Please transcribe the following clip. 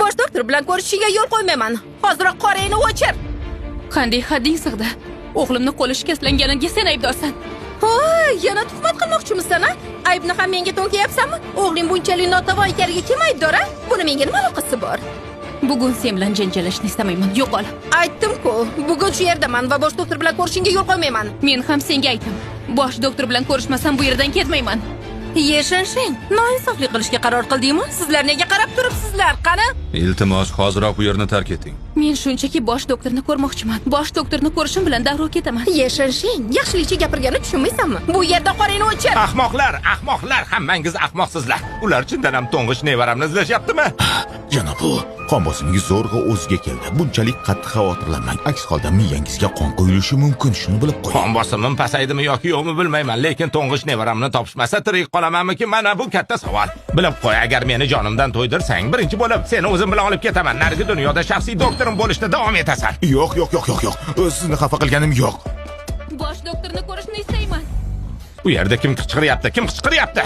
Bosh doktor bilan ko'rishishingga yo'l qo'ymayman. Hoziroq qorangni o'chir. Qanday hadding sig'di? O'g'limni qo'li shikastlanganiga sen aybdorsan. Voy, yana tuhmat qilmoqchimisan, a? Aybni ham menga to'nkayapsanmi? O'g'ling bunchalik notavon ekanligiga kim aybdor, a? Buni menga nima aloqasi bor? Bugun sen bilan janjallashishni istamayman. Yo'qol. Aytdim-ku, bugun shu yerdaman va bosh doktor bilan ko'rishingga yo'l qo'ymayman. Men ham senga aytdim. Bosh doktor bilan ko'rishmasam bu yerdan ketmayman. Ye Shensheng, noinsoflik qilishga qaror qildingmi? Sizlar nega qarab turibsizlar? Qani? Iltimos, hoziroq bu yerni tark eting. Men shunchaki bosh doktorni ko'rmoqchiman. Bosh doktorni ko'rishim bilan darrov ketaman. Ye Shensheng, yaxshilikcha gapirganini tushunmaysanmi? Bu yerda qorangni o'chir. Ahmoqlar, ahmoqlar, hammangiz ahmoqsizlar. Ular chindan ham to'ng'ich nevaramni izlashyaptimi? Janob u, qon bosimingiz zo'rg'a o'ziga keldi. Bunchalik qattiq xavotirlanmang. Aks holda miyangizga qon quyilishi mumkin, shuni bilib qo'ying. Qon bosimim pasaydimi yoki yo'qmi bilmayman, lekin to'ng'ich nevaramni topishmasa tirik qolamanmiki? Mana bu katta savol. Bilib qo'y, agar meni jonimdan to'ydirsang, birinchi bo'lib seni o'zim bilan olib ketaman. Narigi dunyoda shaxsiy doktorim bo'lishda davom etasan. Yo'q, yo'q, yo'q, yo'q, yo'q. Sizni xafa qilganim yo'q. Bosh doktorni ko'rishni istayman. Bu yerda kim qichqiryapti? Kim qichqiryapti?